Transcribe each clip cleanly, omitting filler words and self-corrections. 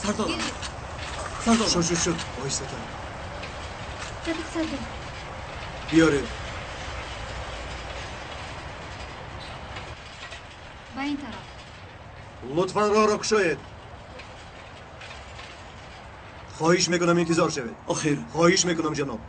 Сардор. Сардор. Шуд, шуд, шуд. Оҳистатар. Рафиқ сардор. Биёред. Ба ин тараф. Лутфан роҳро кушоед. Хоҳиш мекунам интизор шавед. Охир. Хоҳиш мекунам ҷаноб.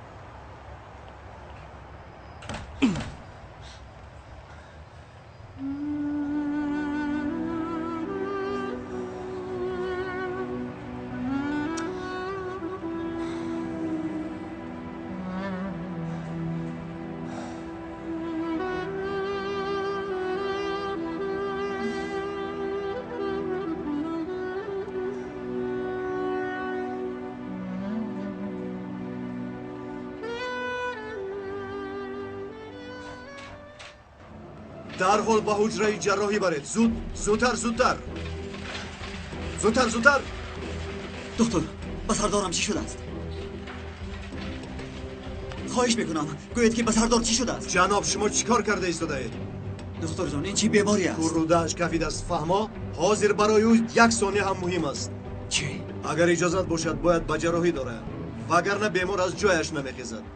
Дарҳол ба ҳуҷраи ҷарроҳӣ баред. Зуд, зудтар, зудтар. Зудтар, зудтар. Доктор, ба сардорам чӣ шудааст? Хоҳиш мекунам, гӯед ки ба сардор чӣ шудааст? Ҷаноб, шумо чӣ кор карда истодаед? Духтурҷон, ин чӣ беморӣ аст? Кӯррӯдааш кафидааст, фаҳмо? Ҳозир барои ӯ як сония ҳам муҳим аст. Чӣ? Агар иҷозат бошад, бояд ба ҷарроҳӣ дорад. Вагарна бемор аз ҷояш намехезад.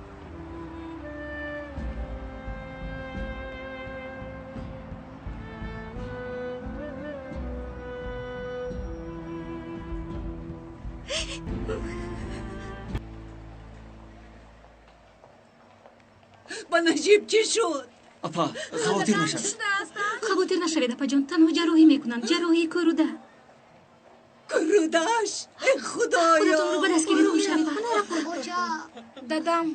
Ба Наҷиб чӣ шуд? Апа, хавотир нашавед. Хавотир нашавед, апаҷон. Танҳо ҷарроҳӣ мекунанд. Ҷарроҳии кӯруда. Кӯрудааш? Э худоё! Худатонро ба дастгирӣ роҳ апа. Дадам,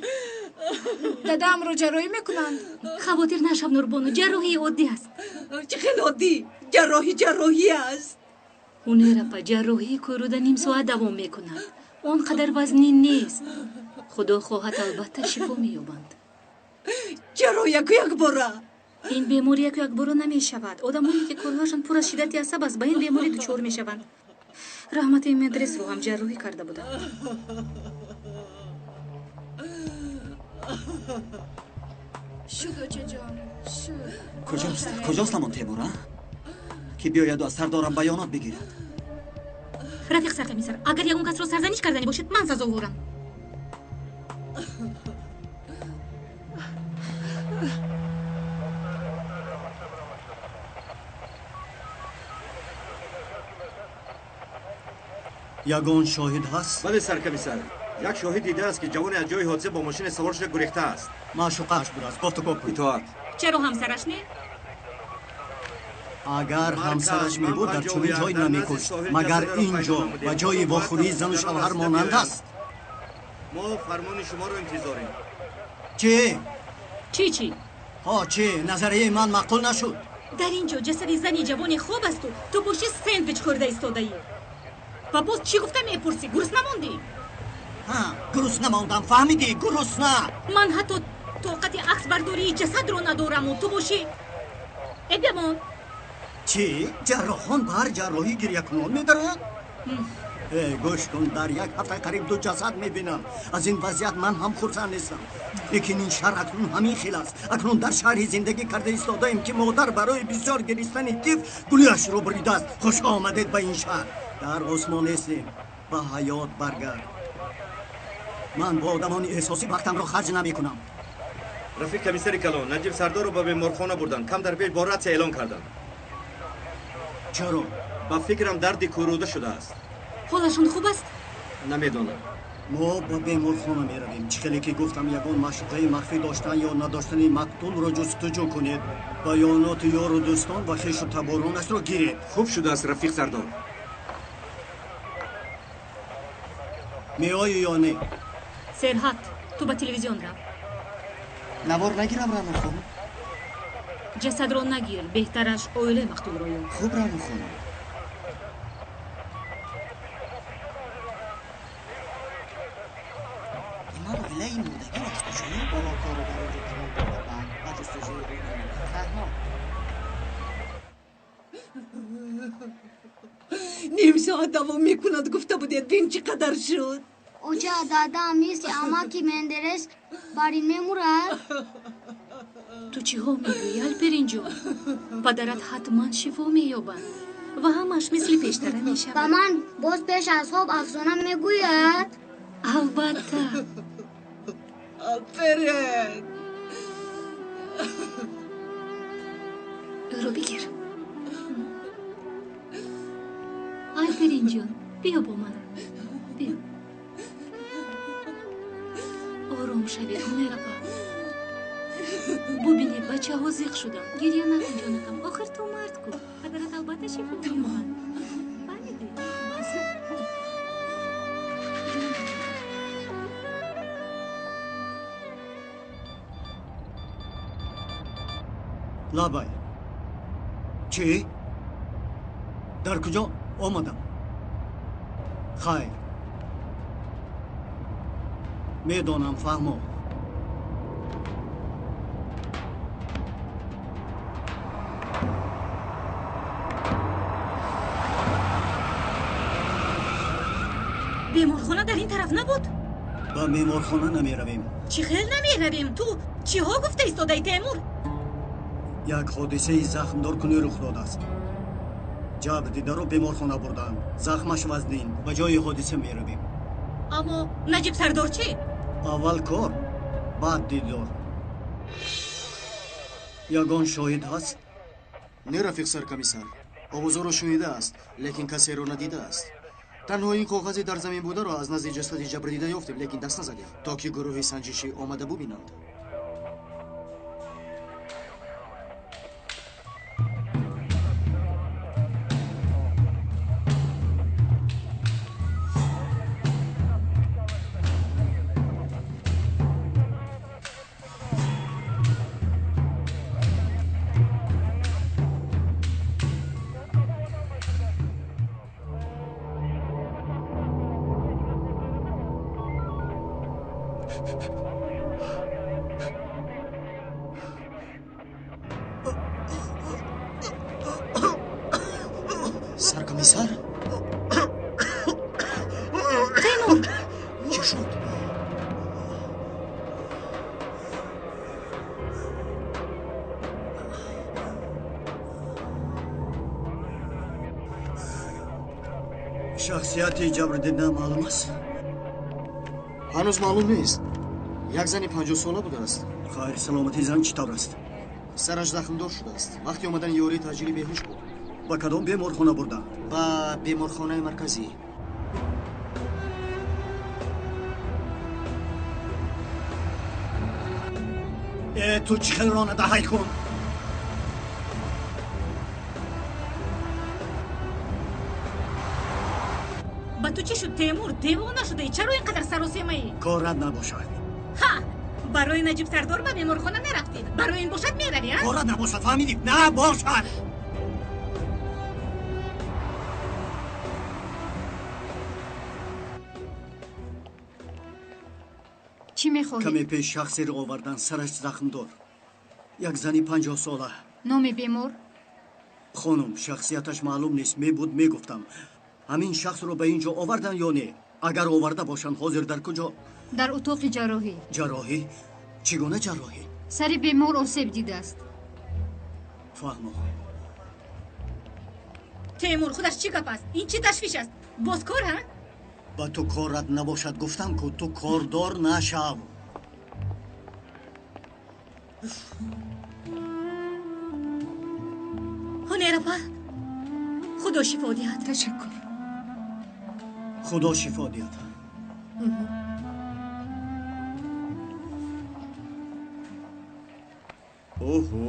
дадамро ҷарроҳӣ мекунанд. Хавотир нашав, Нурбону. Ҷарроҳии оддӣ аст. Чӣ хел оддӣ? Ҷарроҳӣ ҷарроҳӣ аст. Ҳунер апа, ҷарроҳии кӯруда ним соат давом мекунад. Он қадар вазнин нест. Худо хоҳад, албатта шифо меёбанд. Чаро яку якбора? Ин беморӣ яку якбора намешавад. Одамоне ки корҳояшон пур аз шиддати асаб аст, ба ин беморӣ дучор мешаванд. Раҳмати Медресро ҳам ҷарроҳӣ карда буданд. Шуд, очаҷон, шуд. Куҷост? Куҷост ҳамон Темур, а? Ки биёяду аз сардорам баёнот бигирад. Рафиқ саркомиссар, агар ягон касро сарзаниш карданӣ бошед, ман сазоворам. Ягон шоҳид ҳаст? Бале, саркомиссар. Як шоҳид дидааст, ки ҷавоне аз ҷои ҳодиса бо мошине савор шуда гурехтааст. Маъшуқааш будааст. Гуфтугӯ кун. Итоат. Чаро ҳамсараш не? Агар ҳамсараш мебуд, дар чунин ҷой намекушт. Магар ин ҷо ба ҷои вохӯрии зану шавҳар монанд аст? Мо фармони шуморо интизорем. Чӣ? Чӣ чӣ? Ҳо, чӣ? Назарияи ман маъқул нашуд. Дар ин ҷо ҷасади зани ҷавоне хоб асту ту боши сендвич хӯрда истодаӣ. Ва боз чӣ гуфта мепурсӣ? Гурусна мондӣ? Ҳа, гурусна мондам, фаҳмидӣ? Гурусна! Ман ҳатто тоқати аксбардории ҷасадро надораму ту бошӣ. Э, бемон. Чӣ? Ҷарроҳон ба ҳар ҷарроҳӣ гирякунон медароянд? Э, гӯш кун, дар як ҳафта қариб ду ҷасад мебинам. Аз ин вазъият ман ҳам хурсанд нестам. Лекин ин шаҳр акнун ҳамин хел аст. Акнун дар шаҳри зиндагӣ карда истодаем, ки модар барои бисёр гиристани тифл гулӯяшро буридааст. Хуш омадед ба ин шаҳр. Дар осмон нестем. Ба ҳаёт баргард. Ман бо одамони эҳсосӣ вақтамро харҷ намекунам. Рафиқ комиссари калон, Наҷиб сардорро ба беморхона бурданд. Кам дар пеш бо ратсия эълон карданд. Чаро? Ба фикрам дарди кӯруда шудааст. Ҳолашон хуб аст? Намедонам. Мо ба беморхона меравем. Чӣ хеле ки гуфтам, ягон маъшуқаи махфӣ доштан ё надоштани мақтулро ҷустуҷӯ кунед. Баёноти ёру дӯстон ва хешу таборонашро гиред. Хуб шудааст, рафиқ сардор. Меоӣ ё не? Серҳат, ту ба телевизион рав. Навор нагирам, Раъно хонум? Ҷасадро нагир, беҳтараш оилаи мақтулро ёб. Хуб, Раъно хонум. Ман оилаи мурдагиро аз куҷо ёбам? Ҳоло корро дар он ҷо тамом карда, баъд ба ҷустуҷӯи ӯ меравем. Фаҳмо? Ним соат давом мекунад, гуфта будед, бин чӣ қадар шуд. Оча, дадам мисли амаки Мендерес бар ин мемурад? Ту чиҳо мегӯӣ, Алперинҷон? Падарат ҳатман шифо меёбад. Ва ҳамааш мисли пештара мешавад. Ба ман боз пеш аз хоб афсона мегӯяд? Албатта. Алперен! Ӯро бигир. Алперинҷон, биё бо ман. Биё. Ором шавед, Ҳунайрапа. Бубинед, бачаҳо зиқ шуданд. Гиря накун, ҷонакам. Охир ту мард ку. Падарат албатта шифо меёбад. Фаҳмидӣ? Бас. Лабай. Чӣ? Дар куҷо омадам? Хайр. Медонам, фаҳмо. Беморхона дар ин тараф набуд? Ба меморхона намеравем. Чӣ хел намеравем? Ту чиҳо гуфта истодаи, Темур? Як ҳодисаи захмдоркунӣ рух додааст. Ҷабр дидаро беморхона бурдаанд. Захмаш вазнин. Ба ҷои ҳодиса меравем. Аммо Наҷиб сардор чӣ? Аввал кор, баъд дидор. Ягон шоҳид ҳаст? Не, рафиқ саркомиссар. Овозҳоро шунидааст, лекин касеро надидааст. Танҳо ин коғазе дар замин бударо аз назди ҷасади ҷабрдида ёфтем, лекин даст назадем, то ки гурӯҳи санҷишӣ омада бубинанд. Саркомиссар? Темур! Чӣ шуд? Шахсияти ҷабрдида маълум аст? Ҳанӯз маълум нест. Як зани 50-сола будааст. Хайр, саломатии зан чӣ тавр аст? Сараш захмдор шудааст. Вақти омадани ёрии таъҷилӣ беҳуш буд. Ба кадом беморхона бурданд? Ба беморхонаи марказӣ. Э, ту чӣ хел ронандаҳай кун? Ба ту чӣ шуд, Темур? Девона шудаӣ? Чаро ин қадар саросемаӣ? Корат набошад. Ҳа! Барои Наҷиб сардор ба беморхона нарафтӣ. Барои ин бошад меравӣ, а? Корат набошад, фаҳмидӣ? Набошад! Чӣ мехоҳӣ? Каме пеш шахсеро овардан, сараш захмдор. Як зани 50-сола. Номи бемор? Хонум, шахсияташ маълум нест. Мебуд, мегуфтам. Ҳамин шахсро ба ин ҷо овардан ё не? Агар оварда бошанд, ҳозир дар куҷо? Дар утоқи ҷарроҳӣ. Ҷарроҳӣ? Чӣ гуна ҷарроҳӣ? Сари бемор осеб дидааст. Фаҳмо. Темур, худаш чӣ гап аст? Ин чӣ ташвиш аст? Боз кор, ҳа? Ба ту корат набошад, гуфтам ку, ту кордор нашав. Ҳунерапа, Худо шифо диҳад. Ташаккур. Худо шифо диҳад. Оҳо,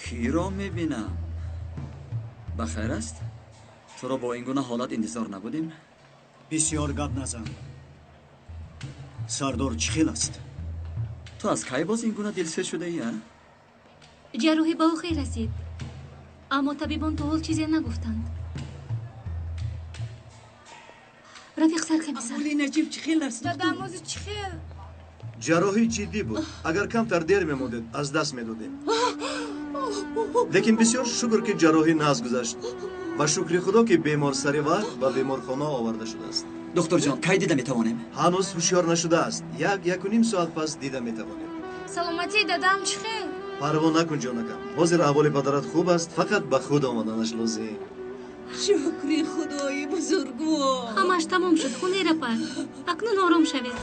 киро мебинам? Ба хайр аст? Туро бо ин гуна ҳолат интизор набудем? Бисёр гап назан. Сардор чӣ хел аст? Ту аз кай боз ин гуна дилсӯз шудаӣ, а? Ҷарроҳӣ ба охир расид, аммо табибон то ҳол чизе нагуфтанд. Рафиқ саркомиссар. Аҳволи Наҷиб чӣ хел аст? Дадам ози чӣ хел? Ҷарроҳӣ ҷиддӣ буд. Агар камтар дер мемондед, аз даст медодем. Лекин бисёр шукр, ки ҷарроҳӣ нағз гузашт ва шукри Худо, ки бемор сари вақт ба беморхона оварда шудааст. Духтурҷон, кай дида метавонем? Ҳанӯз ҳушёр нашудааст. 1-1.5 соат пас дида метавонем. Саломатии дадам чӣ хел? Парво накун, ҷонакам. Ҳозир аҳволи падарат хуб аст, фақат ба худ омаданаш лозим. Шукри Худои бузургвор. Ҳамааш тамом шуд, Ҳунер апа. Акнун ором шавед.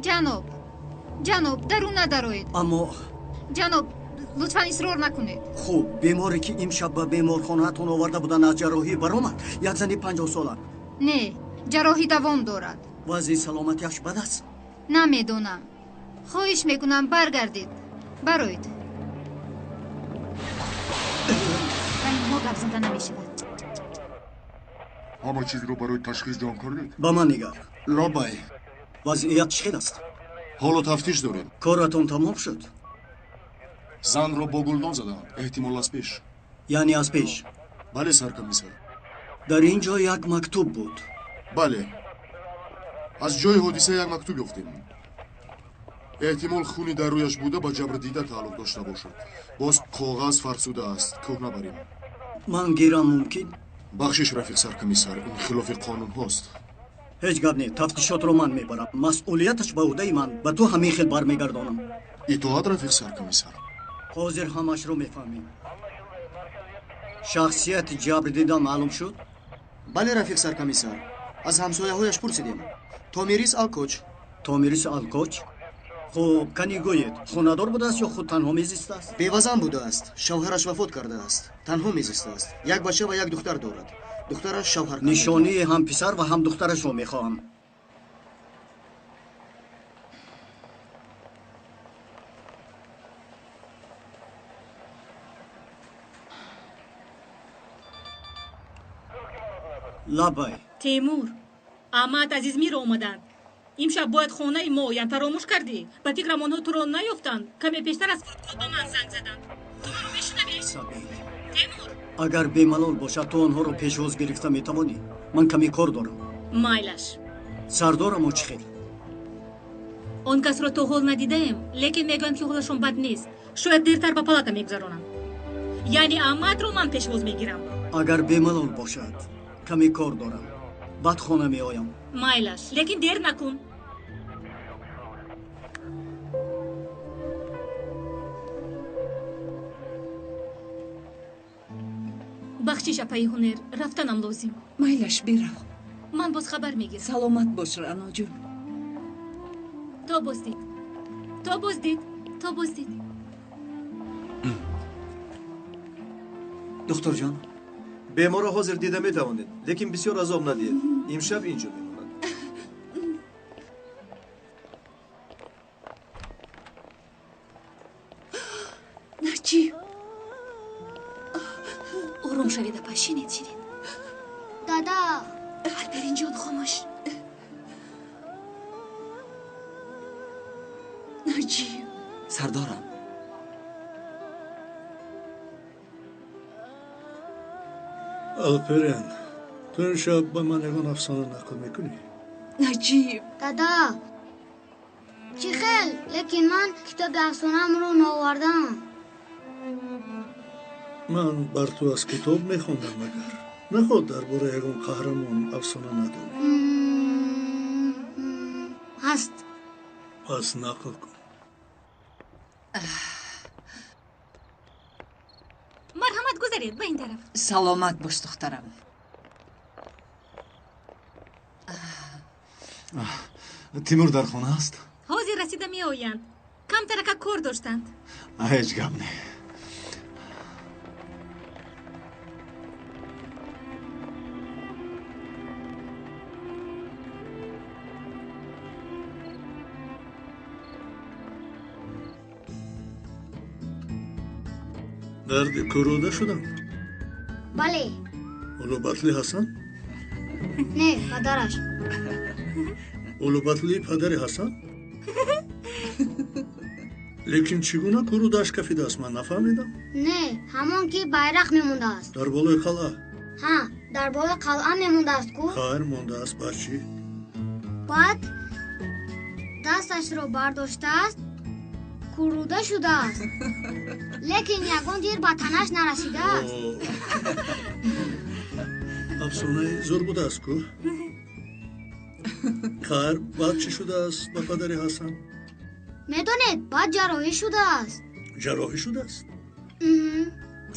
Ҷаноб, ҷаноб, дарун надароед. Аммо ҷаноб, лутфан исрор накунед. Хуб, беморе ки имшаб ба беморхонаатон оварда буданд аз ҷарроҳӣ баромад. Як зани 50 сола. Не, ҷарроҳӣ давом дорад. Вазъи саломатиаш бад аст? Намедонам. Хоҳиш мекунам, баргардед. Бароед. Ба инҳо гап зада намешавад. Ҳама чизро барои ташхис ҷамъ кардед? Ба ман нигар. Лаббай. Вазъият чӣ хел аст? Ҳоло тафтиш дорем. Коратон тамом шуд? Занро бо гулдон заданд, эҳтимол, аз пеш. Яъне аз пеш? Бале, саркомиссар. Дар ин ҷо як мактуб буд. Бале, аз ҷои ҳодиса як мактуб ёфтем. Эҳтимол, хуни дар рӯяш буда ба ҷабрдида тааллуқ дошта бошад. Боз коғаз фарсуда аст, кӯҳна барем. Ман гирам мумкин? Бахшиш, рафиқ саркомиссар, ин хилофи қонунҳост. Ҳеҷ гап не, тафтишотро ман мебарам, масъулияташ ба ӯҳдаи ман. Ба ту ҳамин хел бармегардонам. Итоат, рафиқ саркомиссар. Ҳозир ҳамашро мефаҳмем. Шахсияти ҷабрдида маълум шуд? Бале, рафиқ саркомиссар, аз ҳамсояҳояш пурсидем. Томирис Алкоч. Томирис Алкоч. Хуб, кани гӯед, хонадор будааст ё худ танҳо мезистааст? Бевазан будааст, шавҳараш вафот кардааст, танҳо мезистааст. Як бача ва як духтар дорад, духтараш шавҳар карда. Нишонии ҳам писар ва ҳам духтарашро мехоҳам. Лаббай. Темур, Аҳмад аз Измир омаданд. Имшаб бояд хонаи мо оянд, фаромӯш кардӣ? Ба фикрам, онҳо туро наёфтанд. Каме пештар аз фурудгоҳ ба ман занг заданд. Ту маро мешунавӣ? Сабил. Темур. Агар бемалол бошад, ту онҳоро пешвоз гирифта метавонӣ? Ман каме кор дорам. Майлаш. Сардорамо чӣ хел? Он касро то ҳол надидаем, лекин мегӯянд, ки ҳолашон бад нест. Шояд дертар ба палата мегузаронанд. Яъне Аҳмадро ман пешвоз мегирам? Агар бемалол бошад, каме кор дорам, баъд хона меоям. Майлаш, лекин дер накун. Бахшиш, апаи Ҳунер, рафтанам лозим. Майлаш, бирав. Ман боз хабар мегирам. Саломат бош, Раъноҷон. То боздид, то боздид, то боздид. Духтурҷон. Беморро ҳозир дида метавонед, лекин бисёр азоб надиҳед. Имшаб ин ҷо мемонад. Наҷиб. Ором шавед, апа, шинед, шинед. Дада. Алперинҷон, хомӯш. Наҷиб. Сардорам. Алперен, ту имшаб ба ман ягон афсона нақл мекунӣ? Наҷиб. Дада, чӣ хел, лекин ман китоби афсонаамро наовардам. Ман бар ту аз китоб мехондам. Магар наход дар бораи ягон қаҳрамон афсона надонӣ? Ҳаст. Пас нақл кун. Марҳамат, гузаред ба ин тараф. Саломат бош, духтарам. Тимур дар хона аст? Ҳозир расида меоянд, камтарака кор доштанд. Ҳеҷ гап не. Дарди кӯруда шудам? Бале. Улубатли Ҳасан? Не, падараш. Улубатли падари Ҳасан? Лекин чӣ гуна кӯрудааш кафидааст, ман нафаҳмидам. Не, ҳамон ки байрақ мемондааст. Дар болои қалъа? Ҳа, дар болои қалъа мемондааст ку. Хайр, мондааст, баъд чӣ? Баъд дасташро бардоштааст, кӯруда шудааст, лекин ягон тир ба танаш нарасидааст. Афсонаи зур будааст ку. Хайр, баъд чӣ шудааст ба падари Ҳасан? Медонед, баъд ҷарроҳӣ шудааст. Ҷарроҳӣ шудааст?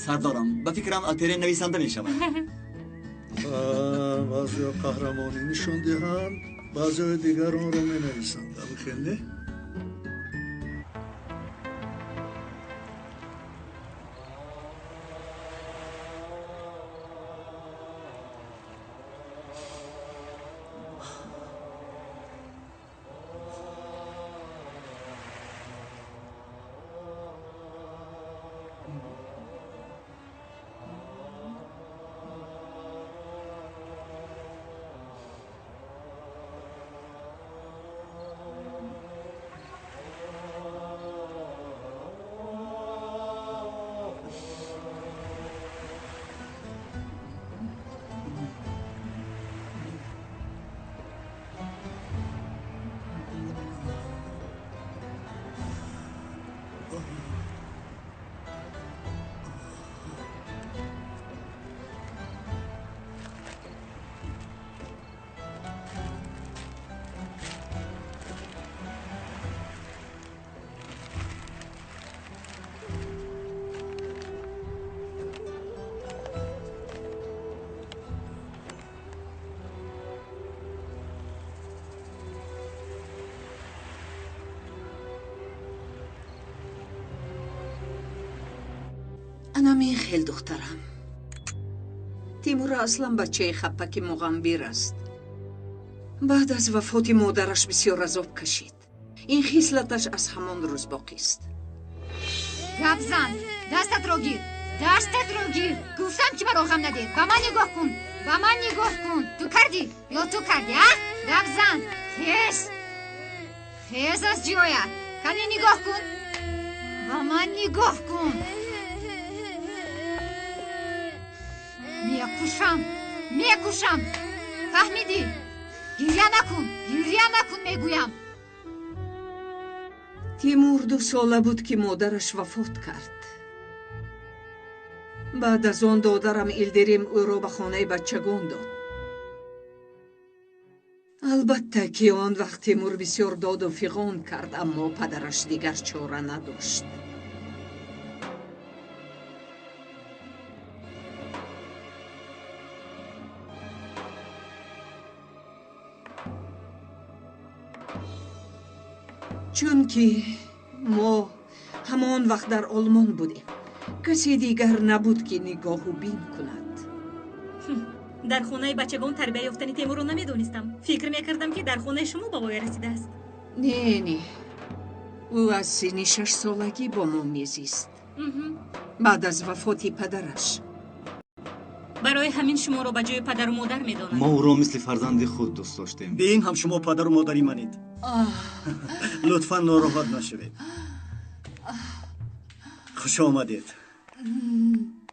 Сардорам, ба фикрам Алперен нависанда мешавад. Баъзеҳо қаҳрамонӣ нишон диҳанд, баъзеҳои дигар онро менависанд. Амхел не? Анамин хел, духтарам. Тимур аслан бачаи хапаки муғамбир аст. Баъд аз вафоти модараш бисёр азоб кашид. Ин хислаташ аз ҳамон рӯз боқист. Гап зан, дастатро гир, дастатро гир. Гуфтам, ки маро ғам надеҳ. Ба ман нигоҳ кун, ба ман нигоҳ кун. Ту кардӣ ё ту кардӣ, а? Гап зан, хез, хез аз ҷоят. Кани нигоҳ кун, ба ман нигоҳ кун. Мекушам, мекушам. Фаҳмидӣ? Гирья накун, гирья накун, мегӯям. Тимур 2 сола буд, ки модараш вафот кард. Баъд аз он додарам Илдирим ӯро ба хонаи бачагон дод. Албатта, ки он вақт Тимур бисёр доду фиғон кард, аммо падараш дигар чора надошт. Чунки мо ҳамон вақт дар Олмон будем, касе дигар набуд, ки нигоҳу бин кунад. Дар хонаи бачагон тарбия ёфтани Темурро намедонистам. Фикр мекардам, ки дар хонаи шумо ба воя расидааст. Не, не, ӯ аз синни 6-солагӣ бо мо мезист, баъд аз вафоти падараш. Барои ҳамин шуморо ба ҷои падару модар медонам. Мо ӯро мисли фарзанди худ дӯст доштем. Бин, ҳам шумо падару модари манед. Лутфан нороҳат нашавед. Хуш омадед.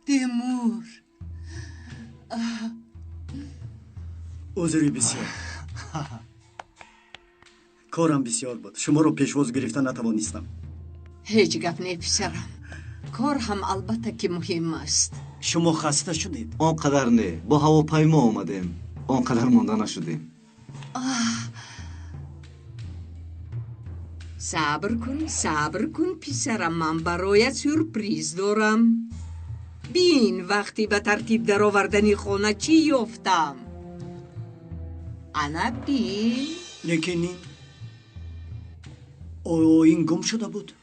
Тимур. Узри бисёр, корам бисёр буд, шуморо пешвоз гирифта натавонистам. Ҳеҷ гап не, писарам. Кор ҳам, албатта, ки муҳим аст. Шумо хаста шудед? Он қадар не, бо ҳавопаймо омадем, он қадар монда нашудем. Сабр кун, сабр кун, писарам, ман бароят сюрприз дорам. Бин, вақти ба тартиб даровардани хона чӣ ёфтам. Ана, бин. Лекин ин, оё ин гум шуда буд?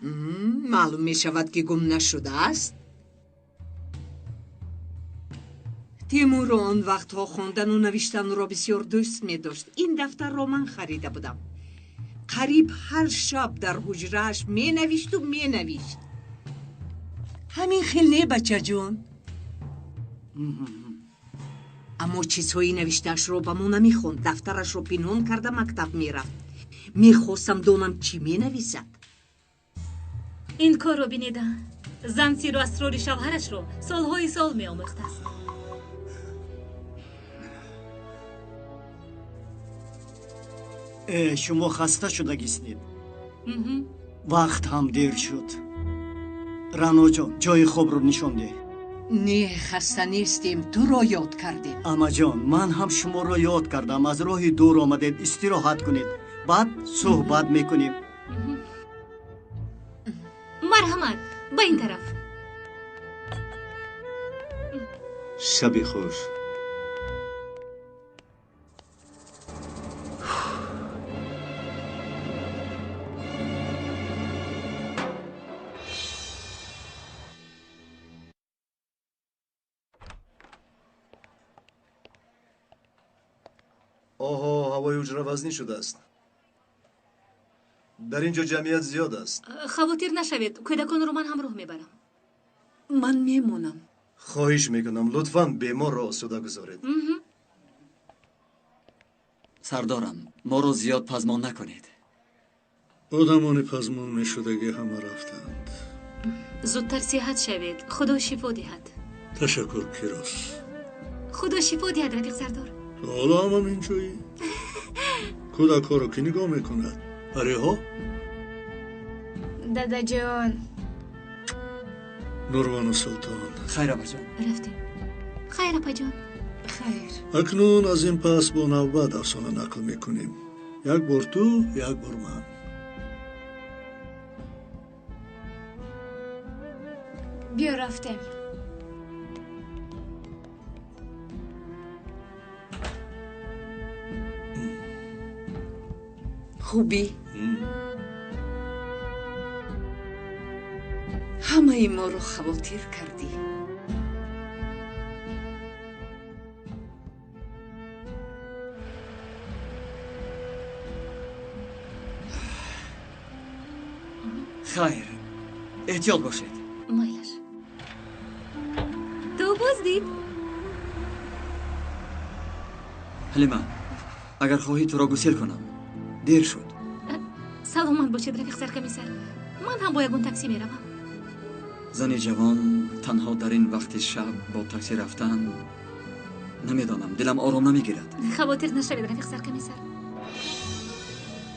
Маълум мешавад, ки гум нашудааст. Тимур он вақтҳо хондану навиштанро бисёр дӯст медошт. Ин дафтарро ман харида будам. Қариб ҳар шаб дар ҳуҷрааш менавишту менавишт. Ҳамин хел не, бачаҷон? Аммо чизҳои навиштаашро ба мо намехонд. Дафтарашро пинҳон карда мактаб мерафт. Мехостам донам, чӣ менависад. Ин корро бинеда. Зан сиру асрори шавҳарашро солҳои сол меомӯхтааст. Э, шумо хаста шудагистед. Вақт ҳам дер шуд. Раъноҷон, ҷои хобро нишон деҳ. Не, хаста нестем, туро ёд кардем. Амаҷон, ман ҳам шуморо ёд кардам. Аз роҳи дур омадед, истироҳат кунед, баъд суҳбат мекунем. Марҳамат, ба ин тараф. Шаби хуш. Оҳо, ҳавои ҳуҷра вазнин шудааст. Дар ин ҷо ҷамъият зиёд аст. Хавотир нашавед, кӯдаконро ман ҳамроҳ мебарам. Ман мемонам. Хоҳиш мекунам, лутфан беморро осуда гузоред. Сардорам, моро зиёд пазмон накунед. Одамони пазмон мешудагӣ ҳама рафтанд. Зудтар сиҳат шавед, Худо шифо диҳад. Ташаккур, Кирос. Худо шифо диҳад, рафиқ сардор. То ҳоло ҳам ҳаминҷоӣ? Кӯдакҳоро кӣ нигоҳ мекунад? Париҳо? Дадаҷон. Нурбону Султон. Хайр, апаҷон. Рафтем. Хайр, апаҷон. Хайр. Акнун аз ин пас бо навбат афсона нақл мекунем. Як бор ту, як бор ман. Биё, рафтем. Хубӣ? Ҳамаи моро хавотир кардӣ. Хайр, эҳтиёт бошед. Майлаш. Ту боз дид. Ҳалима, агар хоҳӣ туро гусел кунам. Дер шуд. Саломат бошед, рафиқ саркомиссар. Ман ҳам бо ягон такси меравам. Зани ҷавон танҳо дар ин вақти шаб бо такси рафтан, намедонам, дилам ором намегирад. Хавотир нашавед, рафиқ саркомиссар.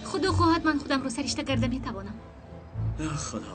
Худо хоҳад, ман худамро саришта карда метавонам. Худо.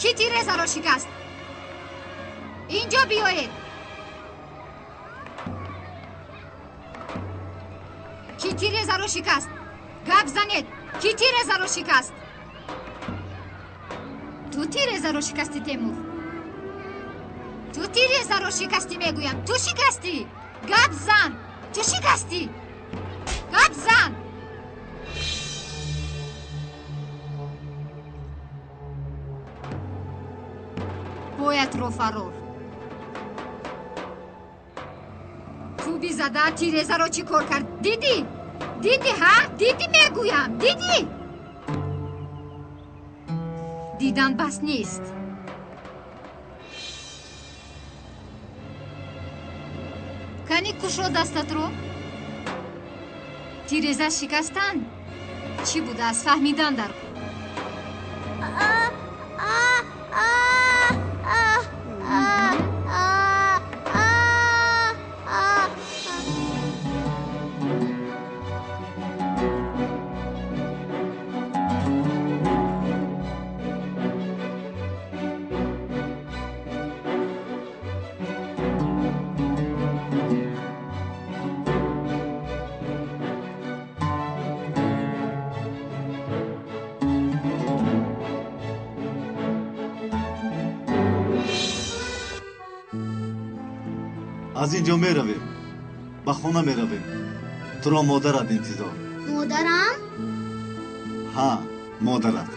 Кӣ тирезаро шикаст? Инҷо биёед. Кӣ тирезаро шикаст? Гап занед. Кӣ тирезаро шикаст? Ту тирезаро шикастӣ, Темур. Ту тирезаро шикастӣ, мегӯям. Ту шикастӣ. Гап зан. Ту шикастӣ. Гап зан. Поятро фарор. Туби зада тирезаро чӣ кор кард? Дидӣ? Дидӣ, ҳа? Дидӣ, мегӯям. Дидӣ? Дидан бас нест. Кани кушо дастатро? Тиреза шикастан чӣ будааст, фаҳмидан дар кор. Аз ин ҷо меравем, ба хона меравем. Туро модарат интизор. Модарам? Ҳа, модарат.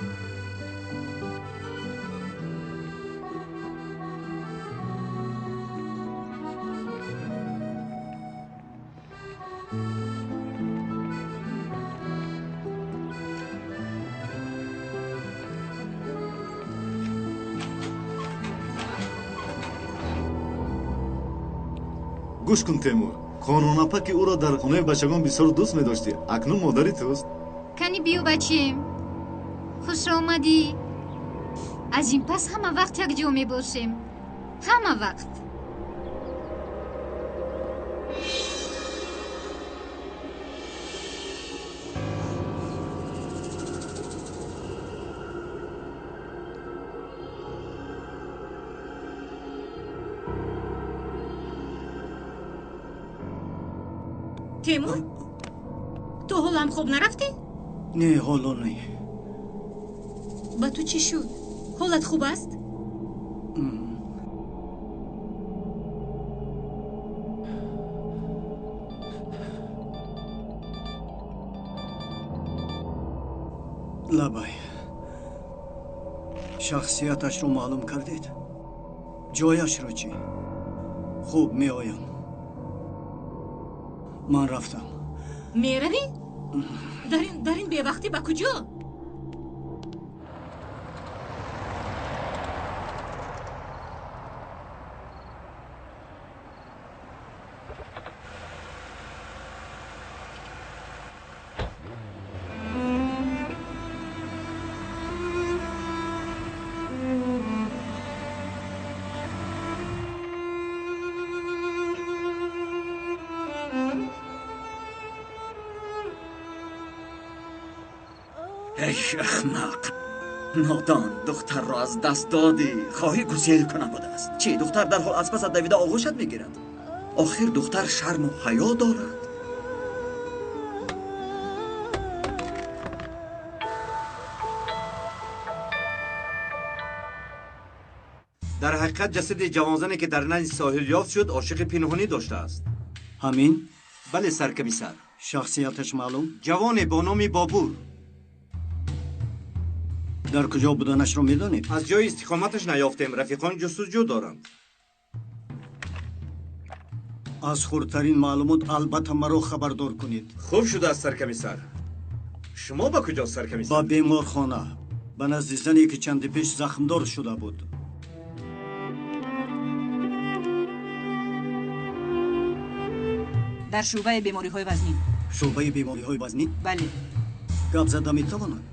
Гӯш кун, Темур, қонунапа ки ӯро дар хонаи бачагон бисёр дӯст медоштӣ, акнун модари туст. Кани биё, бачем. Хуш омадӣ. Аз ин пас ҳама вақт якҷо мебошем. Ҳама вақт. Темур, ту ҳолам хоб нарафтӣ? Не, ҳоло не. Ба ту чӣ шуд? Ҳолат хуб аст? Лабай, шахсияташро маълум кардед? Ҷояшро чӣ? Хуб, меоям. Ман рафтам. Меравӣ? Дар ин бевақтӣ ба куҷо? Эй ахмақ, нодон, духтарро аз даст додӣ. Хоҳӣ гусел кунам будааст. Чӣ, духтар дарҳол аз пасат давида оғӯшат мегирад? Охир духтар шарму ҳаё дорад. Дар ҳақиқат ҷасади ҷавонзане ки дар назди соҳил ёфт шуд, ошиқи пинҳонӣ доштааст. Ҳамин? Бале, саркамисар. Шахсияташ маълум? Ҷавоне бо номи Бобур. Дар куҷо буданашро медонед? Аз ҷои истиқоматаш наёфтем. Рафиқон ҷустуҷӯ доранд. Аз хурдтарин маълумот албатта маро хабардор кунед. Хуб шудааст, саркамисар. Шумо ба куҷо, саркамисар? Ба беморхона, ба назди зане ки чанде пеш захмдор шуда буд. Дар шӯъбаи бемориҳои вазнин. Шӯъбаи бемориҳои вазнин? Бале. Гап зада метавонад?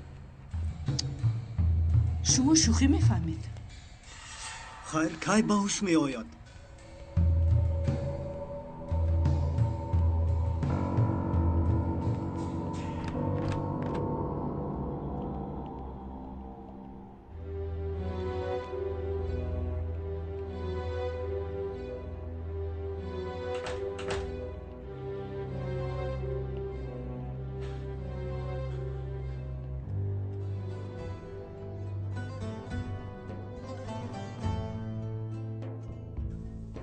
Шумо шӯхӣ мефаҳмед? Хайр, кай ба ҳуш меояд?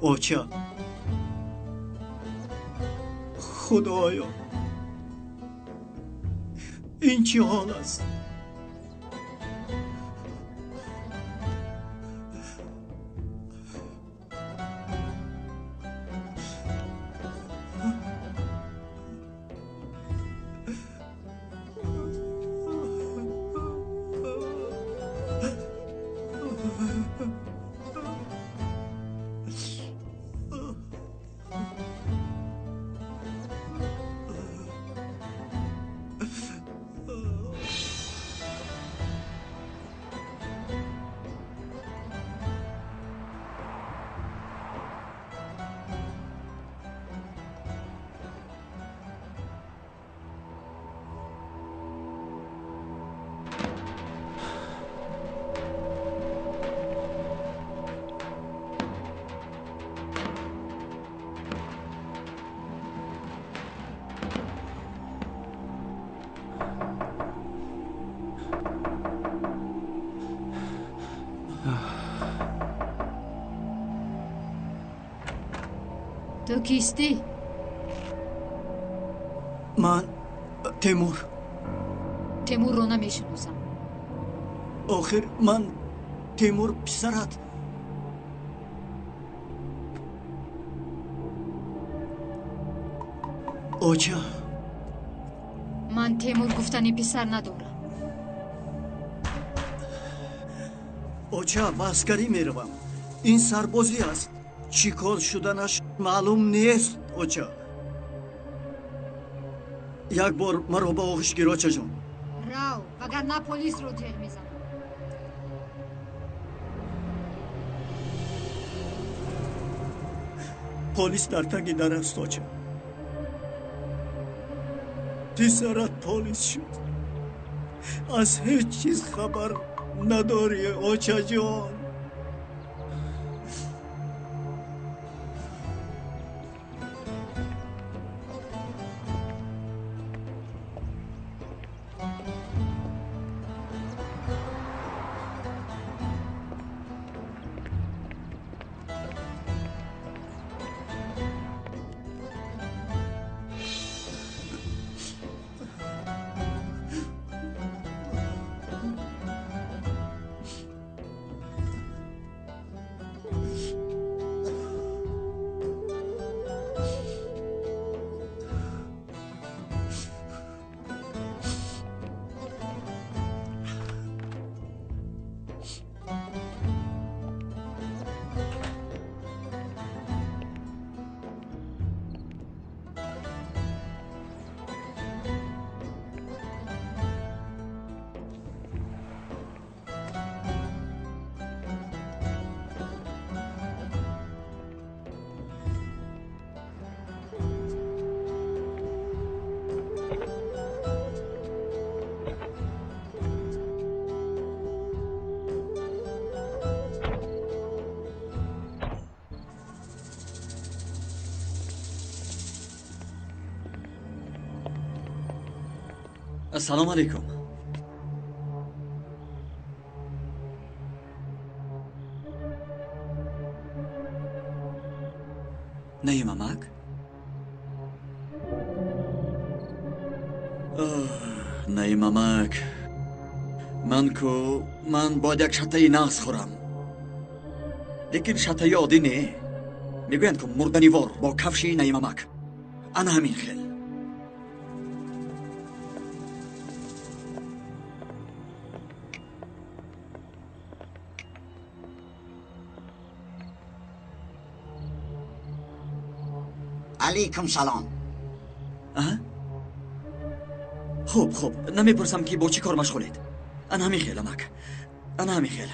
Оча, худоё, ин чӣ ҳол аст? Ту кистӣ? Ман Темур. Темурро намешиносам. Охир ман Темур писарат. Оча, Ман Темур гуфтани писар надорам. Оча, ба аскарӣ меравам. Ин сарбозӣ аст. Чӣ кор шуданаш маълум нест, оча. Як бор маро ба оғӯш гир, очаҷон. Рав, вагарна полисро ҷеғ мезанам. Полис дар таги дар аст, оча. Писарат полис шуд. Аз ҳеҷ чиз хабар надорӣ, очаҷон. Ассалому алайкум. Наим амак? Наим амак. Ман ку ман бояд як шатаи нағз хӯрам. Лекин шатаи оддӣ не. Мегӯянд ку мурданивор бо кафши Наим амак. Ана ҳамин хел. Алейкум салом. Хуб, хуб, намепурсам ки бо чӣ кор машғулед. Ана ҳамин хел, амак. Ана ҳамин хел.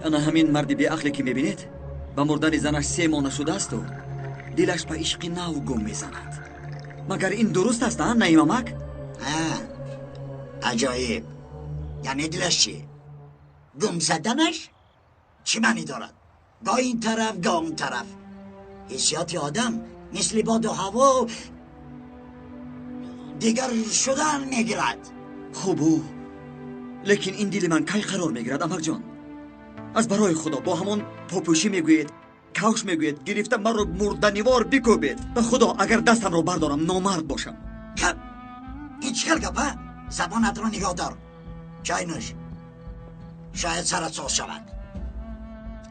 Ана ҳамин марди беақле ки мебинед, ба мурдани занаш 3 моҳ нашудаасту дилаш ба ишқи нав гум мезанад. Магар ин дуруст аст, а, Наим амак? Аҷоиб. Яъне дилаш чӣ? Гум заданаш чӣ маънӣ дорад? Гоҳ ин тараф, гоҳ он тараф. Ҳиссиёти одам мисли боду ҳаво дигар шудан мегирад. Хубу, лекин ин дили ман кай қарор мегирад, амакҷон? Аз барои худо бо ҳамон попӯшӣ мегӯед, Кавш мегӯед, гирифта маро мурданивор бикӯбед. Ба худо, агар дастамро бардорам, номард бошам. Гап! Ин чӣ хел гап, а? Забонатро нигоҳ дор. Чой нӯш. Шояд сарат соз шавад.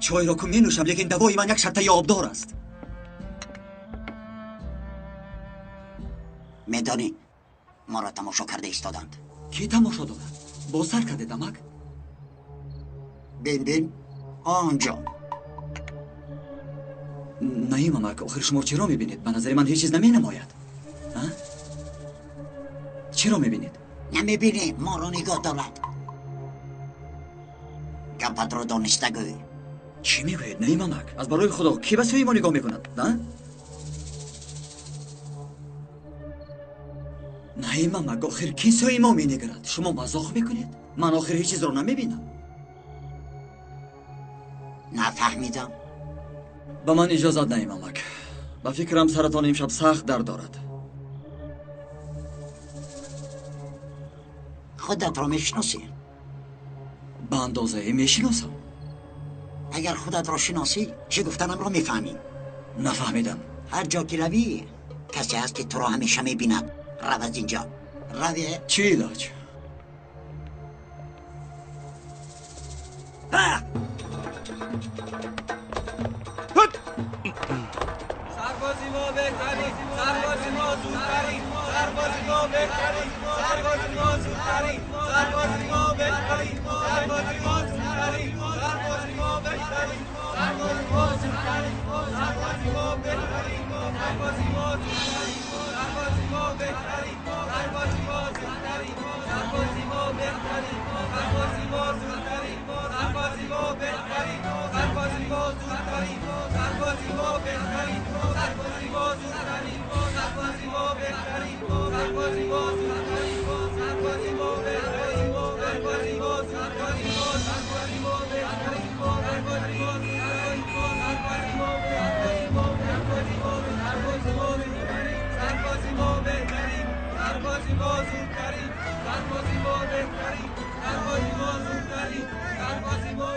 Чойро ку менӯшам, лекин давои ман як шартаи обдор аст. Медонӣ, моро тамошо карда истоданд. Кӣ тамошо дорад? Боз сар кардед, амак? Бин, бин, онҷо. Наим амак, охир шумо чиро мебинед? Ба назари ман ҳеҷ чиз наменамояд. Чиро мебинед? Намебинем, моро нигоҳ дорад. Гапатро дониста гӯй. Чӣ мегӯед, наим амак? Аз барои худо, кӣ ба сӯи мо нигоҳ мекунад? Наим амак, охир кӣ сӯи мо менигарад? Шумо мазоқ мекунед? Ман охир ҳеҷ чизро намебинам. Нафаҳмидам. Ба ман иҷозат, наим амак. Ба фикрам саратон имшаб сахт дард дорад. Худатро мешиносӣ? Ба андозае мешиносам. Агар худатро шиносӣ, чӣ гуфтанамро мефаҳмӣ. Нафаҳмидам. Ҳар ҷо ки равӣ, касе ҳаст ки туро ҳамеша мебинад. Рав аз инҷо. Раве. Чӣ илоҷ? سربازی ما بهترین، سربازی ما زودترین، سربازی ما بهترین، سربازی ما زودترین، سربازی ما بهترین، سربازی ما زودترین، سربازی ما بهترین، سربازی ما زودترین، سربازی ما بهترین، سربازی ما زودترین، سربازی ما بهترین، سربازی ما زودترین، سربازی ما بهترین، سربازی ما زودترین، سربازی ما بهترین، سربازی ما زودترین، سربازی ما بهترین، سربازی ما زودترین، سربازی ما بهترین، سربازی ما زودترین، سربازی ما بهترین، سربازی ما زودترین، سربازی ما بهترین، سربازی ما زودترین، سربازی ما بهترین، سربازی ما سربازی ما زودترین، سربازی ما بهترین، سربازی ما زودترین، سربازی ما بهترین، سربازی ما زودترین، سربازی ما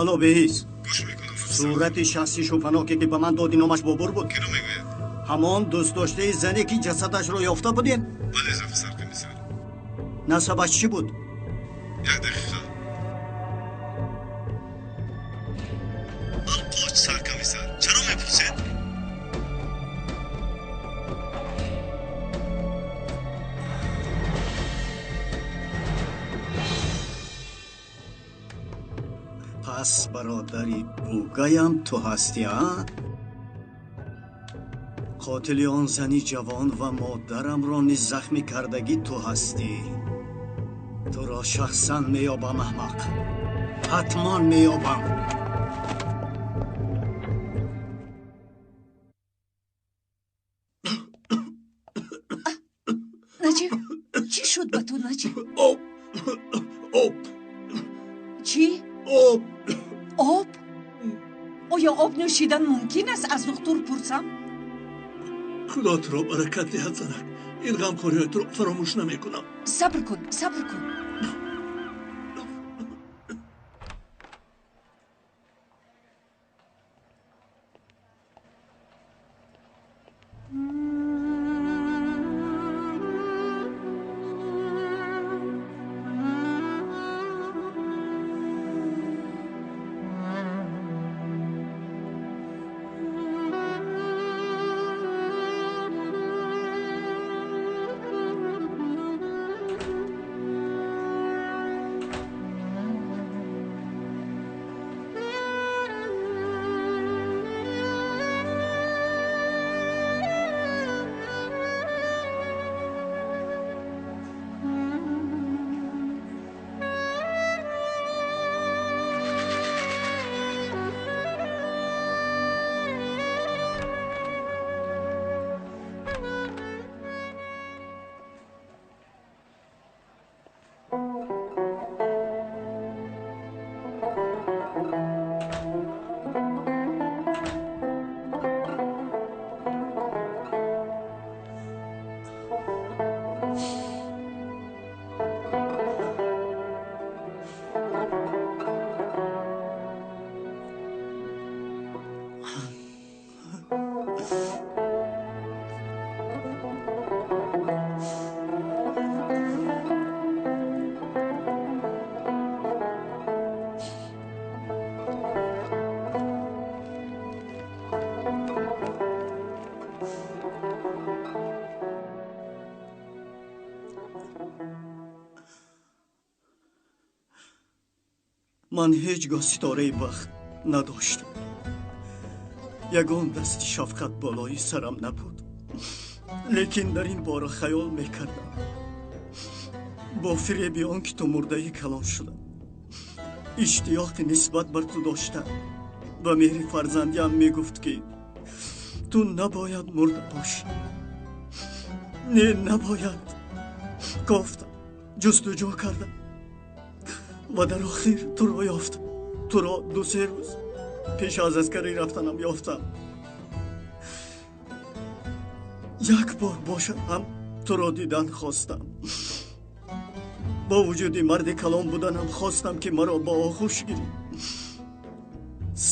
Алло, беҳис. Сурати шахси шӯпаноке ки ба ман доди, номаш Бобур буд. Киро мегӯяд? Ҳамон дӯстдоштаи зане ки ҷасадашро ёфта будем. Бале, рафиқ саркомиссар. Насабаш чӣ буд? Як дақиқа. Алқоч, саркомиссар. Чаро мепурсед? Пас бародари бугаям ту ҳастӣ, а? Қотили он зани ҷавон ва модарамро низ захмӣ кардагӣ ту ҳастӣ. Туро шахсан меёбам, аҳмақ. Ҳатман меёбам. Наҷиб, чӣ шуд ба ту, Наҷиб? Об, об. Чӣ? Об. Об? Оё об нӯшидан мумкин аст? Аз духтур пурсам? Худо туро баракат диҳад, занак. Ин ғамхориҳои туро фаромӯш намекунам. Сабр кун, сабр кун. Ман ҳеҷ гоҳ ситораи бахт надоштам. Ягон дасти шафқат болои сарам набуд. Лекин дар ин бора хаёл мекардам. Бо фиреби он ки ту мурдаи калон шудам, иштиёқи нисбат бар ту дошта ба меҳри фарзандиам мегуфт, ки ту набояд мурда бошӣ. Не, набояд. Кофтам, ҷустуҷӯ кардам ва дар охир туро ёфтам. Туро 2-3 рӯз пеш аз аскарӣ рафтанам ёфтам. Як бор бошад ҳам туро дидан хостам. Бо вуҷуди марди калон буданам хостам, ки маро ба оғӯш гирӣ.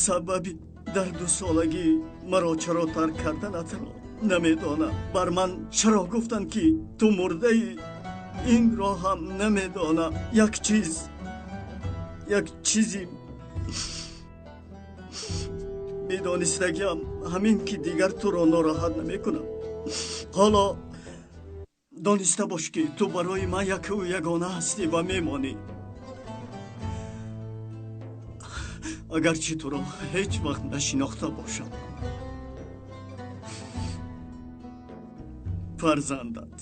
Сабаби дар 2 солагӣ маро чаро тарк карданатро намедонам. Бар ман чаро гуфтанд, ки ту мурдаӣ, инро ҳам намедонам. Як чиз, як чизи медонистагиам ҳамин, ки дигар туро нороҳат намекунам. Ҳоло дониста бош, ки ту барои ман якву ягона ҳастӣ ва мемонӣ. Агарчи туро ҳеҷ вақт нашинохта бошам. Фарзандат.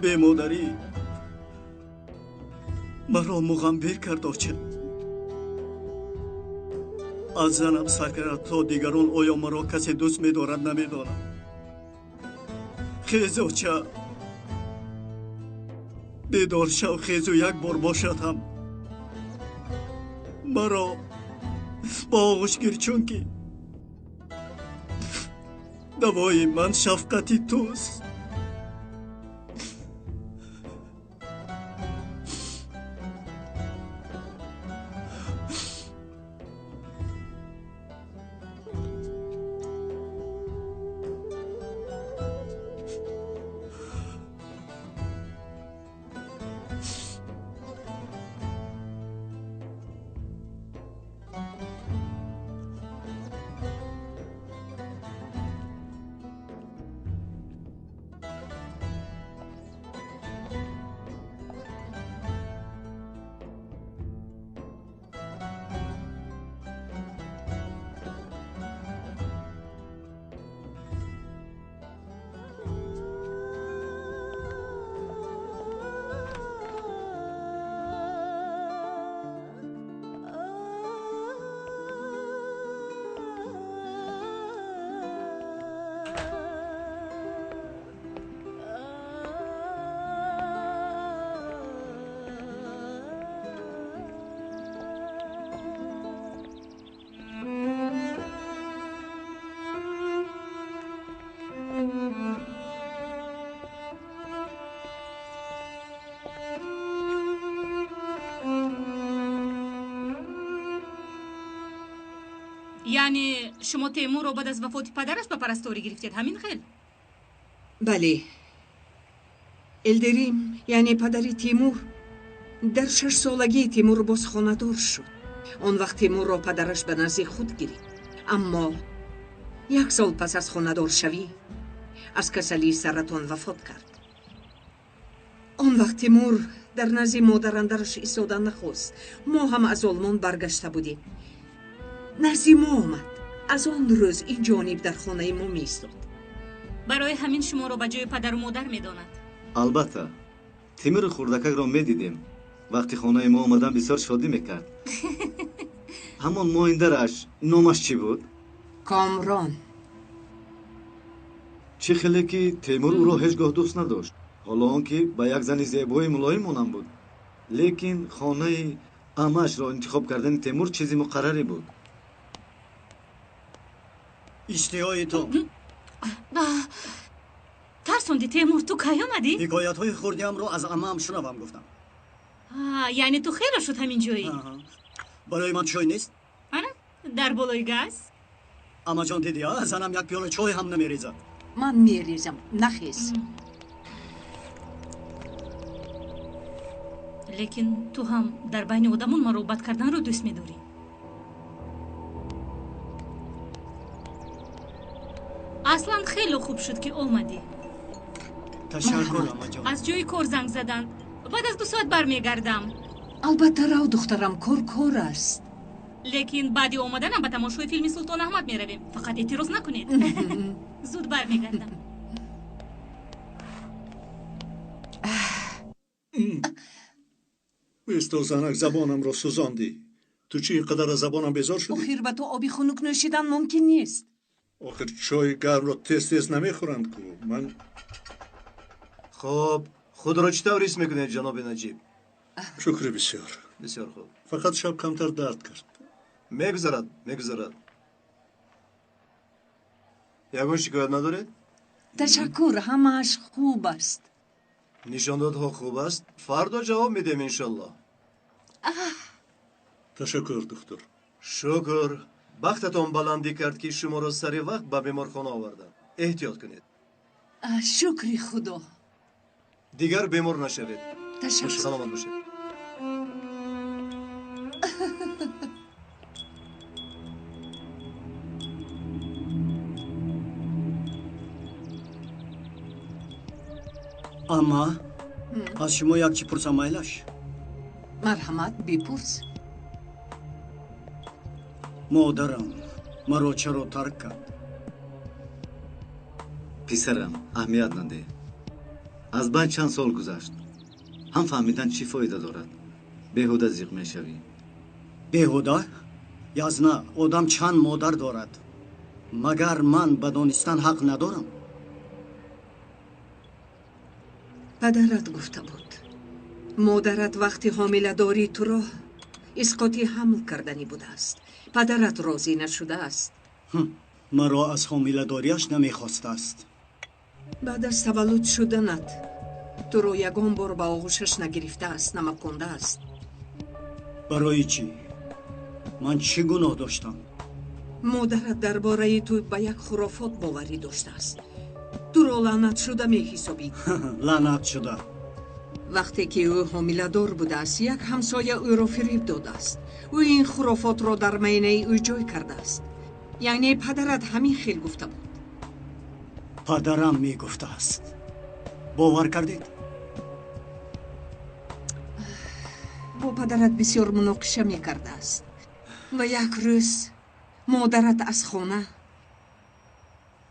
Бемодарӣ Маро муғамбир кард, оча. Аз занам сар кард то дигарон оё маро касе дӯст медорад намедонам. Хез, оча. Бедор шав, хезу як бор бошад ҳам. Маро ба оғӯш гир, чунки давои ман шафқати туст. Яъне шумо Темурро баъд аз вафоти падараш ба парасторӣ гирифтед, ҳамин хел? Бале. Элдерим, яъне падари Темур, дар 6 солагии Темур боз хонадор шуд. Он вақт Темурро падараш ба назди худ гирифт. Аммо як сол пас аз хонадоршавӣ аз касалии саратон вафот кард. Он вақт Темур дар назди модарандараш истода нахост. Мо ҳам аз Олмон баргашта будем. Назди мо омад. Аз он рӯз ин ҷониб дар хонаи мо меистод. Барои ҳамин шуморо ба ҷои падару модар медонад. Албатта, Темури хурдакакро медидем. Вақти хонаи мо омадан бисёр шодӣ мекард. Ҳамон моиндараш номаш чӣ буд? Комрон. Чӣ хеле ки Темур ӯро ҳеҷ гоҳ дӯст надошт. Ҳоло он ки ба як зани зебои мулоим монанд буд. Лекин хонаи амаашро интихоб кардани Темур чизи муқаррарӣ буд. Иштиҳои ту. Тарсонди, Темур, ту кай омадӣ? Ҳикоятҳои хурдиамро аз амаам шунавам гуфтам. Яъне ту хело шуд ҳамин ҷоӣ? Барои ман чой нест? Ана, дар болои газ. Амаҷон, дидӣ, занам як пиёла чой ҳам намерезад. Ман мерезам, нахез. Лекин ту ҳам дар байни одамон маро бад карданро дӯст медорӣ. Аслан хеле хуб шуд ки омадӣ. Ташаккур, амаҷон. Аз ҷои кор занг заданд. Баъд аз 2 соат бармегардам. Албатта рав, духтарам, кор кор аст. Лекин баъди омаданам ба тамошои филми Султон Аҳмад меравем. Фақат эътироз накунед. Зуд бармегардам. Бисто, занак, забонамро сӯзондӣ. Ту чӣ ин қадар аз забонам безор шудӣ? Охир ба ту оби хунук нӯшидан мумкин нест. Охир чойи гармро тез-тез намехӯранд ку. Ман Хоб, худро чӣ тавр ҳис мекунед, ҷаноби Наҷиб? Шукри бисёр. Бисёр хуб. Фақат шаб камтар дард кард. Мегузарад, мегузарад. Ягон шикоят надоред? Ташаккур, ҳамааш хуб аст. Нишондодҳо хуб аст. Фардо ҷавоб медиҳем, иншоллоҳ. Ташаккур, духтур. Шукр. Бахтатон баландӣ кард, ки шуморо сари вақт ба беморхона овардам. Эҳтиёт кунед. Шукри Худо. Дигар бемор нашавед. Ташаккур. Саломат бошед. Амма, аз шумо як чӣ пурсам, майлаш? Марҳамат, бипурс. Модарам маро чаро тарк кард? Писарам, аҳамият надеҳ. Аз байн чанд сол гузашт. Ҳам фаҳмидан чӣ фоида дорад. Беҳуда зиқ мешавӣ. Беҳуда? Язна, одам чанд модар дорад. Магар ман ба донистан ҳақ надорам? Падарат гуфта буд. Модарат вақти ҳомиладорӣ туро исқоти ҳамл карданӣ будааст. Падарат розӣ нашудааст. Маро аз ҳомиладориаш намехостааст. Баъд аз таваллуд шуданат туро ягон бор ба оғӯшаш нагирифтааст, намакондааст. Барои чӣ? Ман чӣ гуноҳ доштам? Модарат дар бораи ту ба як хурофот боварӣ доштааст. Туро лаънатшуда меҳисобид. Лаънатшуда. Вақте ки ӯ ҳомиладор будааст, як ҳамсоя ӯро фириб додааст. Ӯ ин хурофотро дар майнаи ӯ ҷой кардааст. Яъне падарат ҳамин хел гуфта буд. Падарам мегуфтааст. Бовар кардед? Бо падарат бисёр муноқиша мекардааст. Ва як рӯз модарат аз хона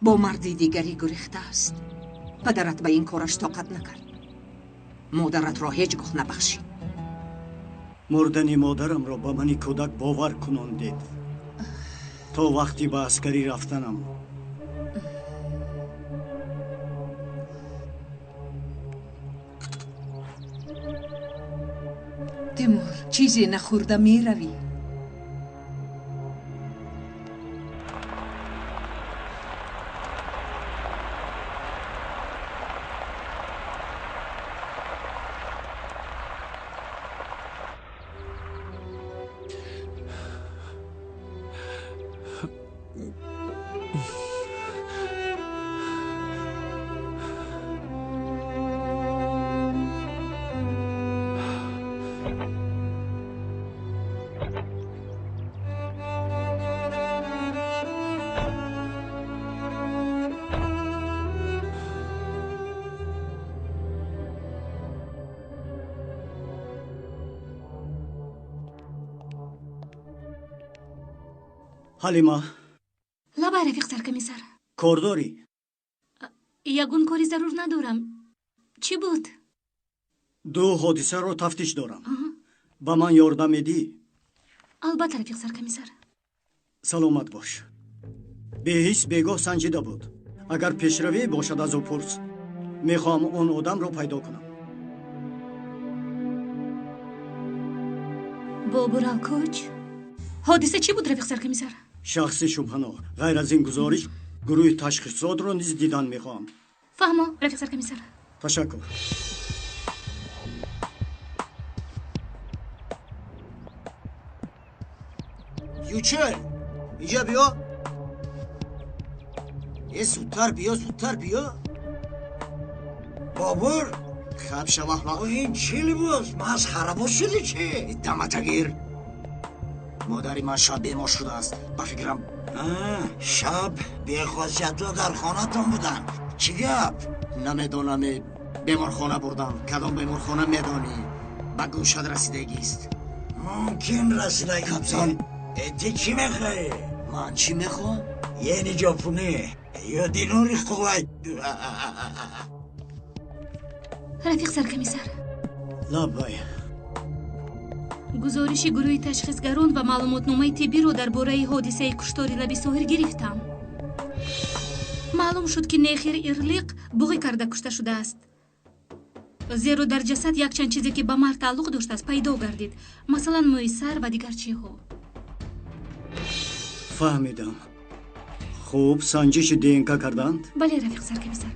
бо марди дигарӣ гурехтааст. Падарат ба ин кораш тоқат накард. Модаратро ҳеҷ гоҳ набахшид. Мурдани модарамро ба мани кӯдак бовар кунондед. То вақти ба аскарӣ рафтанам. Тимур, чизе нахӯрда меравӣ. Ҳалима. Лабай, рафиқ саркомиссар. Кор дорӣ? Ягон кори зарур надорам. Чӣ буд? Ду ҳодисаро тафтиш дорам. Ба ман ёрдам медиҳӣ? Албатта, рафиқ саркомиссар. Саломат бош. Беҳис бегоҳ санҷида буд. Агар пешравие бошад аз ӯ пурс. Мехоҳам он одамро пайдо кунам. Бобур Алкоч? Ҳодиса чӣ буд, рафиқ саркомиссар? Шахси шубҳанок. Ғайр аз ин гузориш, гурӯҳи ташхисотро низ дидан мехоҳам. Фаҳмо, рафиқ саркомиссар. Ташаккур. Ючел, инҷа биё. Е, зудтар биё, зудтар биё. Бобур? Хаб шава. Ин чӣ либос? Масхарабоз шудӣ чӣ? Даматагир. Модари ман шаб бемор шудааст. Ба фикрам. Шаб бехосиятҳо дар хонатон буданд. Чӣ гап? Намедонам, беморхона бурдам. Кадом беморхона медонӣ? Ба гӯшат расидагист. Мумкин расидагӣ. Кабзан. Ту чӣ мехоҳӣ? Ман чӣ мехоҳам? Йени ҷопунӣ ё динори Кувайт. Рафиқ саркомиссар. Лаббай. Гузориши гурӯҳи ташхисгарон ва маълумотномаи тиббиро дар бораи ҳодисаи куштори лаби соҳир гирифтам. Маълум шуд, ки Нехир Ирлиқ буғӣ карда кушта шудааст. Зеро дар ҷасад якчанд чизе, ки ба мард тааллуқ доштааст, пайдо гардид. Масалан, мӯи сар ва дигар чиҳо. Фаҳмидам. Хуб, санҷиши ДНК карданд? Бале, рафиқ саркомиссар.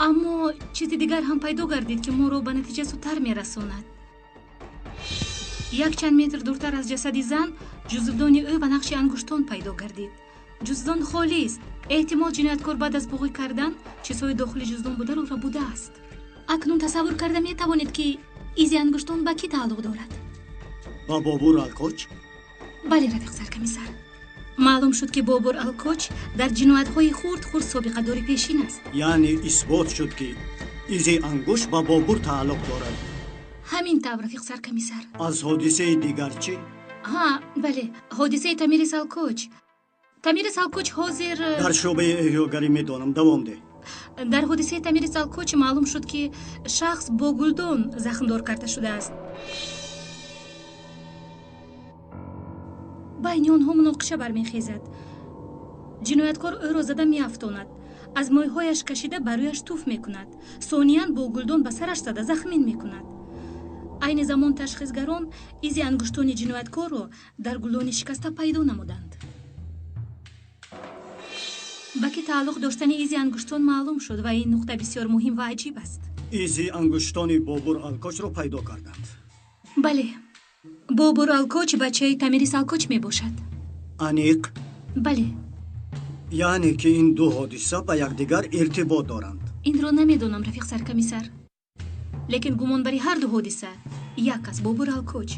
Аммо чизи дигар ҳам пайдо гардид, ки моро ба натиҷа зудтар мерасонад. Якчанд метр дуртар аз ҷасади зан ҷузвдони ӯ ва нақши ангуштон пайдо гардид. Ҷуздон холист. Эҳтимол ҷинояткор баъд аз буғӣ кардан чизҳои дохили ҷуздон бударо рабудааст. Акнун тасаввур карда метавонед, ки изи ангуштон ба кӣ тааллуқ дорад? Ба Бобур Алкоч? Бале, рафиқ саркомиссар. Маълум шуд, ки Бобур Алкоч дар ҷиноятҳои хурд-хурд собиқадори пешин аст. Яъне исбот шуд, ки изи ангушт ба Бобур тааллуқ дорад. Ҳамин тавр, рафиқ саркомиссар. Аз ҳодисаи дигар чӣ? Ҳа, бале, ҳодисаи Тамирис Алкоч. Тамирис Алкоч ҳозир дар шӯъбаи эҳёгарӣ медонам. Давом деҳ. Дар ҳодисаи Тамирис Алкоч маълум шуд, ки шахс бо гулдон захмдор карда шудааст. Байни онҳо муноқиша бармехезад. Ҷинояткор ӯро зада меафтонад, аз мӯйҳояш кашида ба рӯяш туф мекунад, сониян бо гулдон ба сараш зада захмин мекунад. Айни замон ташхисгарон изи ангуштони ҷинояткорро дар гулдони шикаста пайдо намуданд. Ба ки тааллуқ доштани изи ангуштон маълум шуд ва ин нуқта бисёр муҳим ва аҷиб аст. Изи ангуштони Бобур Алкочро пайдо карданд. Бале, Бобур Алкоч бачаи Тамирис Алкоч мебошад. Аниқ? Бале. Яъне ки ин ду ҳодиса ба якдигар иртибот доранд. Инро намедонам, рафиқ саркомиссар, лекин гумонбари ҳар ду ҳодиса як аст: Бобур Алкоч,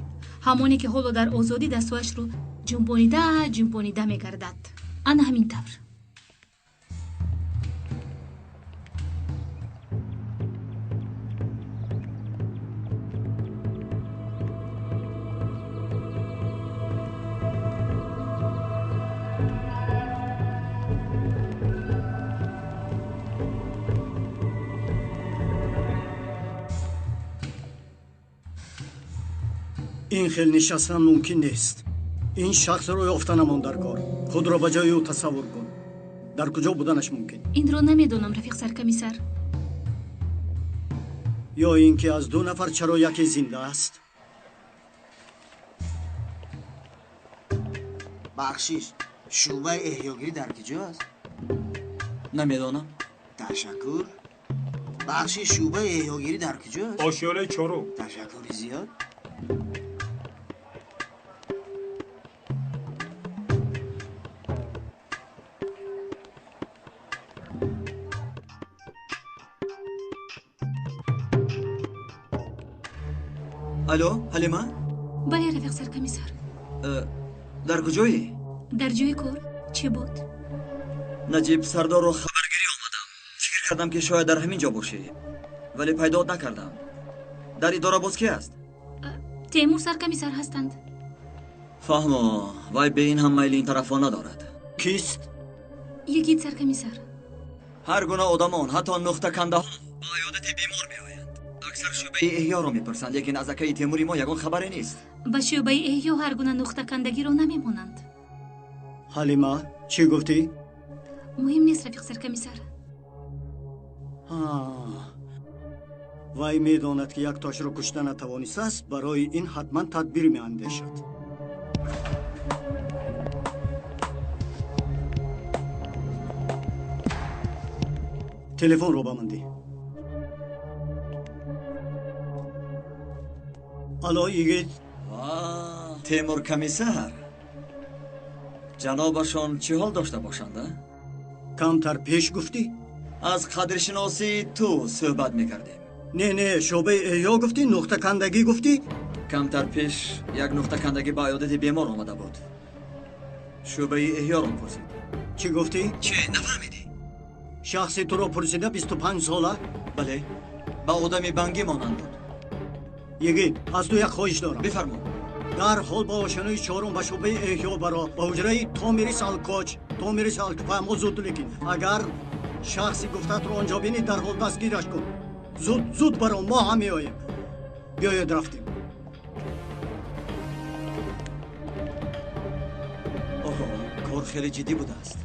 ҳамоне ки ҳоло дар озодӣ дастҳояшро ҷунбонида ҷунбонида мегардад. Ана ҳамин тавр. Ин хел нишастан мумкин нест. Ин шахсро ёфта намон дар кор. Худро ба ҷои ӯ тасаввур кун. Дар куҷо буданаш мумкин? Инро намедонам, рафиқ саркомиссар. Ё ин ки аз ду нафар чаро яке зинда аст? Бахшиш, шӯъбаи эҳёгирӣ дар куҷо аст? Намедонам. Ташаккур. Бахшиш, шӯъбаи эҳёгирӣ дар куҷо аст? Ошёнаи чорум. Ташаккури зиёд. Алло, Ҳалима? Бале, рафиқ саркомиссар. Дар куҷоӣ? Дар ҷои кор. Чӣ буд? Наҷиб сардорро хабаргирӣ омадам. Фикр кардам ки шояд дар ҳамин ҷо бошӣ, вале пайдоат накардам. Дар идора боз ки аст? Темур саркомиссар ҳастанд. Фаҳмо, вай бе ин ҳам майли ин тарафҳо надорад. Кист? Йигит саркомиссар. Ҳар гуна одамон, ҳатто нуқтакандаҳо ба аёдати бемор меоянд. Аксар шӯъбаи эҳёро мепурсанд, лекин аз акаи Темури мо ягон хабаре нест. Ба шӯъбаи эҳё ҳар гуна нуқтакандагиро намемонанд. Ҳалима, чӣ гуфтӣ? Муҳим нест, рафиқ саркомиссар. Вай медонад ки яктошро кушта натавонистааст, барои ин ҳатман тадбир меандешад. Телефонро ба ман деҳ. Алло, йигит. Темур комиссар, ҷанобашон чӣ ҳол дошта бошанд? Камтар пеш гуфтӣ? Аз қадршиносии ту суҳбат мекардем. Не, не, шӯъбаи эҳё гуфтӣ, нуқтакандагӣ гуфтӣ? Камтар пеш як нуқтакандагӣ ба аёдати бемор омада буд. Шӯъбаи эҳёро пурсид. Чӣ гуфтӣ? Чӣ, нафаҳмидӣ? Шахси туро пурсида 25 сола? Бале, ба одами бангӣ монанд буд. Йигит, аз ту як хоҳиш дорам. Бифармо. Дарҳол ба ошёнаи чорум ба шӯъбаи эҳё баро, ба ҳуҷраи Томирис Алкоч. Томирис Алкоч, фаҳмо, зуд, лекин агар шахси гуфтаатро онҷо бинӣ, дарҳол дастгираш кун. Зуд, зуд баро, мо ҳам меоем. Биёед, рафтем. Оҳо, кор хеле ҷиддӣ будааст.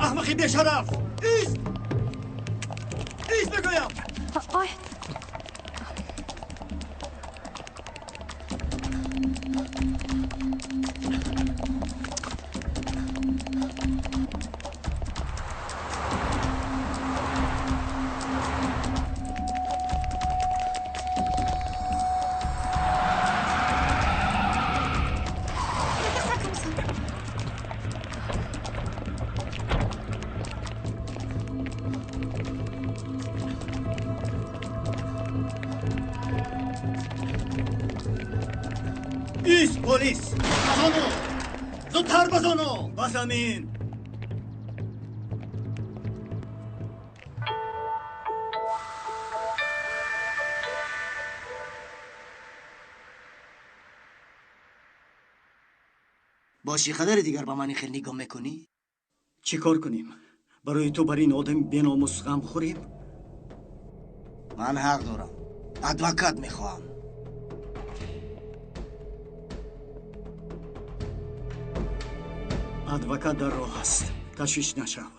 Аҳмақи бешараф! Ист! Ист мегӯям! Ой! Ист, полис! Базону! Зудтар базону! Ба замин! Бо чӣ қадари дигар ба ман ин хел нигоҳ мекунӣ? Чӣ кор кунем? Барои ту бар ин одами беномус ғам хӯрем? Ман ҳақ дорам. Адвокат мехоҳам. Адвокат дар роҳ аст. Ташвиш нашав.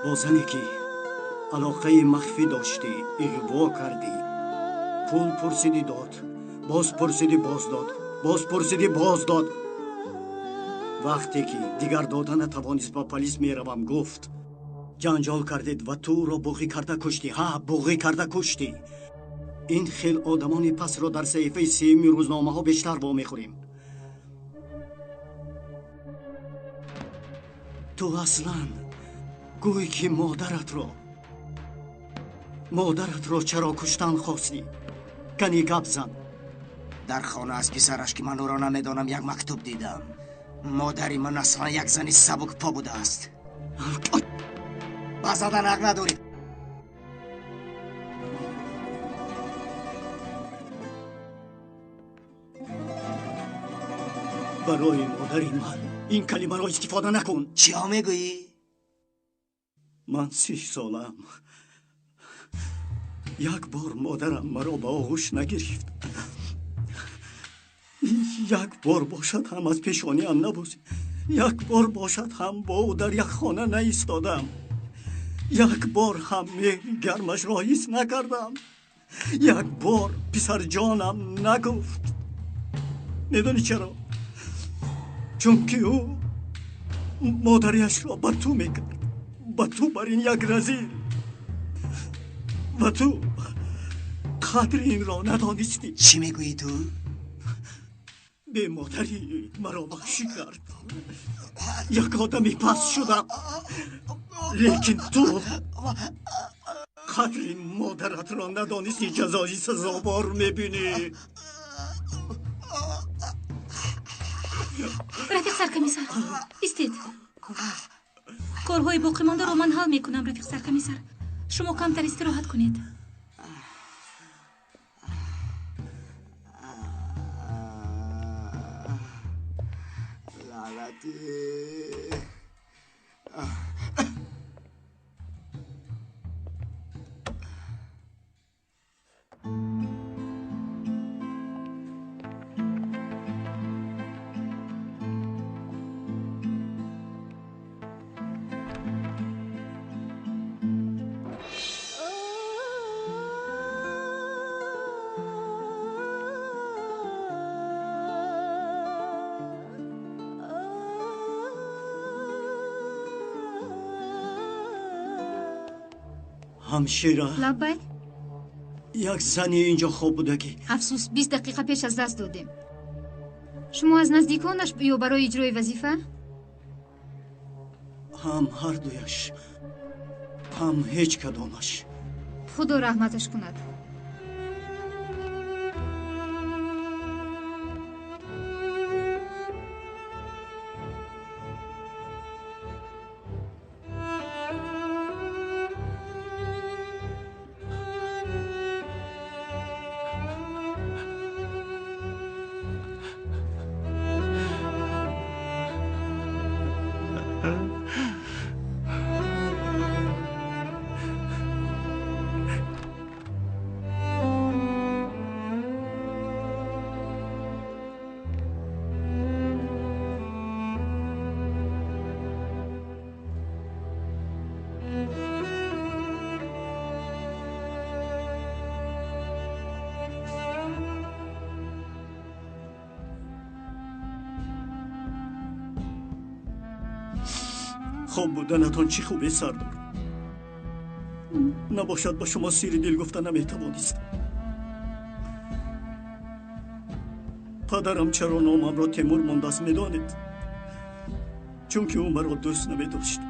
Бо зане ки алоқаи махфӣ доштӣ, иғво кардӣ, пул пурсидӣ дод, боз пурсидӣ боз дод, боз пурсидӣ боз дод. Вақте ки дигар дода натавонист, ба полис меравам гуфт. Ҷанҷол кардед ва ту ӯро буғӣ карда куштӣ. Ҳа, буғӣ карда куштӣ. Ин хел одамони пасро дар саҳифаи сеюми рӯзномаҳо бештар вомехӯрем. Ту аслан гӯй ки модаратро чаро куштан хостӣ? Кани гап зан. Дар хона аз писараш, ки ман ӯро намедонам, як мактуб дидам. Модари ман аслан як зани сабукпо будааст. Ба задан ҳақ надорӣ. Барои модари ман ин калимаро истифода накун. Чиҳо мегӯӣ? Ман 30 солаам. Як бор модарам маро ба оғӯш нагирифт. Як бор бошад ҳам аз пешониам набусид. Як бор бошад ҳам бо ӯ дар як хона наистодам. Як бор ҳам меҳри гармашро ҳис накардам. Як бор писарҷонам нагуфт. Медонӣ чаро? Чунки ӯ модариашро ба ту мекард. Ба ту бар ин як разил. Ва ту қадри инро надонистӣ. Чӣ мегӯӣ ту? Бемодарӣ маро ваҳшӣ кард. Як одами паст шудам. Лекин ту қадри модаратро надонистӣ, ҷазои сазовор мебинӣ. Рафиқ саркомиссар, истед. Корҳои боқимондаро ман ҳал мекунам, рафиқ саркомиссар. Шумо камтар истироҳат кунед. Лаънатӣ. Ҳамшира. Лаббай. Як зани инҷо хоб будагӣ. Афсӯс, 20 дақиқа пеш аз даст додем. Шумо аз наздиконаш ё барои иҷрои вазифа? Ҳам ҳардуяш, ҳам ҳеҷ кадомаш. Худо раҳматаш кунад. Хоб буданатон чӣ хубе, сардор. Набошад ба шумо сири дил гуфта наметавонистам. Падарам чаро номамро Темур мондааст, медонед? Чунки ӯ маро дӯст намедошт.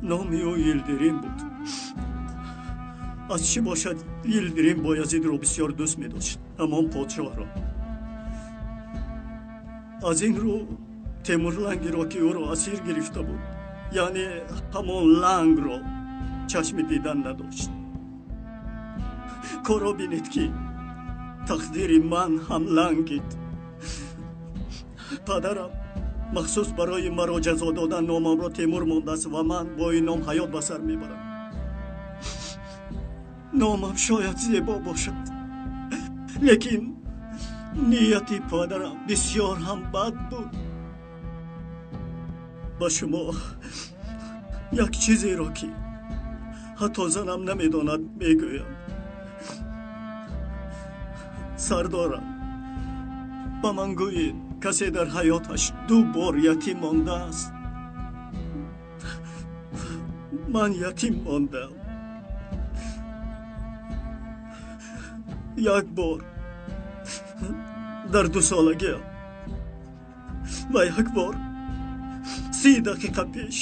Номи ӯ Йилдирим буд. Аз чӣ бошад, Йилдирим Боязидро бисёр дӯст медошт, ҳамон подшоҳро. Аз ин рӯ Темурлангиро, ки ӯро асир гирифта буд, яъне ҳамон лангро чашми дидан надошт. Корро бинед, ки тақдири ман ҳам лангид. Падарам махсус барои маро ҷазо додан номамро Темур мондааст ва ман бо ин ном ҳаёт ба сар мебарам. Номам шояд зебо бошад, лекин нияти падарам бисёр ҳам бад буд. Ба шумо як чизеро, ки ҳатто занам намедонад, мегӯям. Сардорам, ба ман гӯед, касе дар ҳаёташ ду бор ятим мондааст? Ман ятим мондам. Як бор дар дусолагиам ва як бор 30 дақиқа пеш.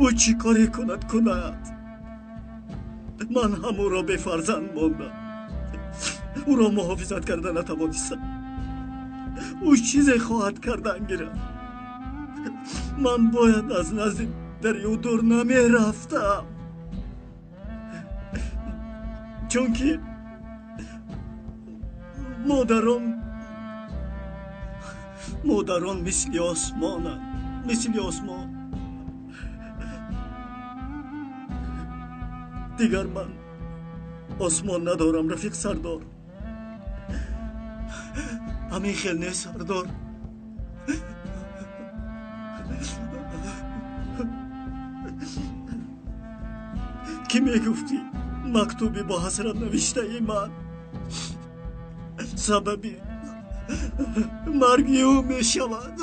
Ӯ чӣ коре кунад, кунад. Ман ҳам ӯро бефарзанд мондам. Ӯро муҳофизат карда натавонистам. Ӯ чизе хоҳад кардан гирад. Ман бояд аз назди дари ӯ дур намерафтам, чунки модарон мисли осмонанд, мисли осмон. Дигар ман осмон надорам, рафиқ сардор. Ҳамин хел не, сардор? Кӣ мегуфтӣ мактуби бо ҳасрат навиштаи ман сабаби марги ӯ мешавад?